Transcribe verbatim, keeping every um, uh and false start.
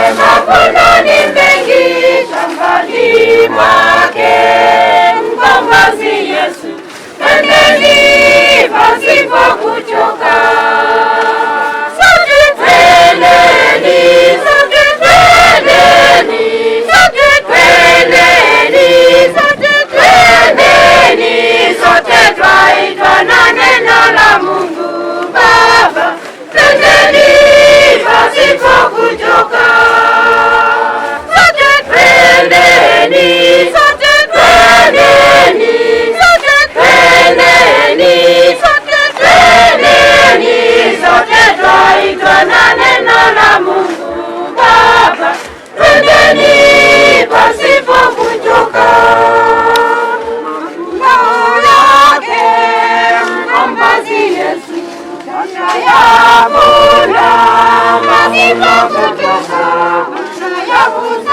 Mavuno ni mengi shambani mwake, mkombozi Yesu. Twendeni pasipo kuchoka. Sote twendeni, sote twendeni, sote twendeni, sote twendeni, sote twaitwa na neno la Mungu Baba. Twendeni pasipo kuchoka. Sote twendeni, sote twendeni, sote twendeni, sote twendeni, sote twaitwa na neno la Mungu Baba. Twendeni pasipo kuchoka. Mavuno yake mkombozi Yesu, tayavuna pasipo kuchoka, tayavuza